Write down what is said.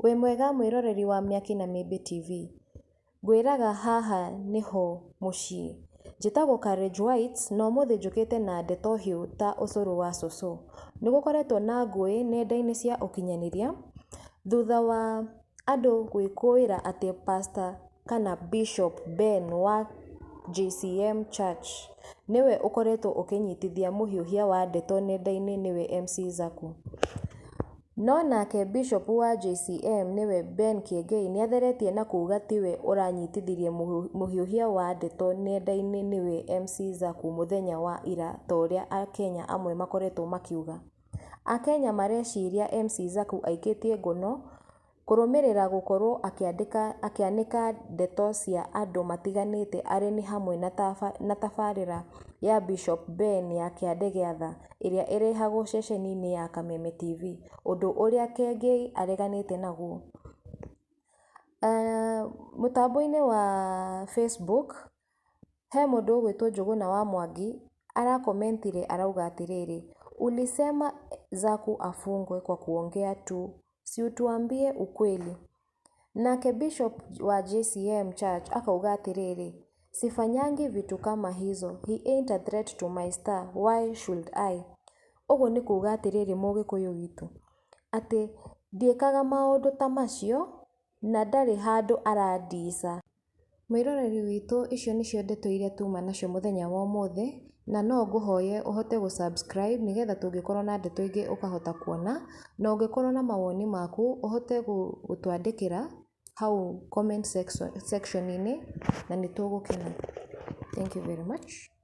Wĩ mwega mwĩroreri wa Mĩaki na Mĩmbi TV? Ngwĩraga haha nĩho mũciĩ. Njĩtagwo Courage White na ũmũthĩ njũkĩte na ndeto hiũ ta ũcũrũ wa cũcũ. Nĩ gũkoretwo na ngũĩ nenda-inĩ cia ũkinyanĩria, thutha wa andũ gwĩkũĩra atĩ pastor kana Bishop Ben wa JCM Church nĩwe ũkoretwo ũkĩnyitithia mũhiũhia wa ndeto nenda-inĩ nĩwe MC Zaku. No nake Bishop wa JCM nĩwe Ben Kiengei nĩatheretie na kuga tiwe ũranyitithirie mũhiũhia wa ndeto nenda-inĩ nĩwe MC Zaku mũthenya wa ira ta ũrĩa akenya amwe makoretwo makiuga. Akenya mareciria MC Zaku aikĩtie ngono kũrũmĩrĩra gũkorwo akĩanĩka ndeto cia andũ matiganĩte arĩ nĩ hamwe na tabarĩra ya Bishop Ben ya Kĩande gĩa tha ĩrĩa ĩrehagwo ceceni-inĩ ya Kameme TV, ũndũ ũrĩa Kĩengei areganĩte naguo. Mũtambo-inĩ wa Facebook, he mũndũ ũgwĩtwo Njũgũna wa Mwangi arakomentire arauga atĩrĩrĩ, "Ulisema Zaku afungwe kwa kuongea tu, si utuambie ukweli?" Nake Bishop wa JCM Church akauga atĩrĩrĩ, "Sifanyangi vitu kama hizo, he ain't a threat to my star, why should I?" Ũguo nĩ kuga atĩrĩrĩ mũgĩkũyũ witũ, atĩ ndiĩkaga maũndũ ta macio na ndarĩ handũ arandica. Mwĩroreri witũ, icio nĩcio ndeto iria tuma nacio mũthenya wa ũmũthĩ, na no ngũhoye ũhote gũ subscribe nĩgetha tũngĩkorwo na ndeto ingĩ ũkahota kuona, na ũngĩkorwo na mawoni maku ũhote gũtwandĩkĩra hau comment section-inĩ na nĩ tũgũkena. Thank you very much.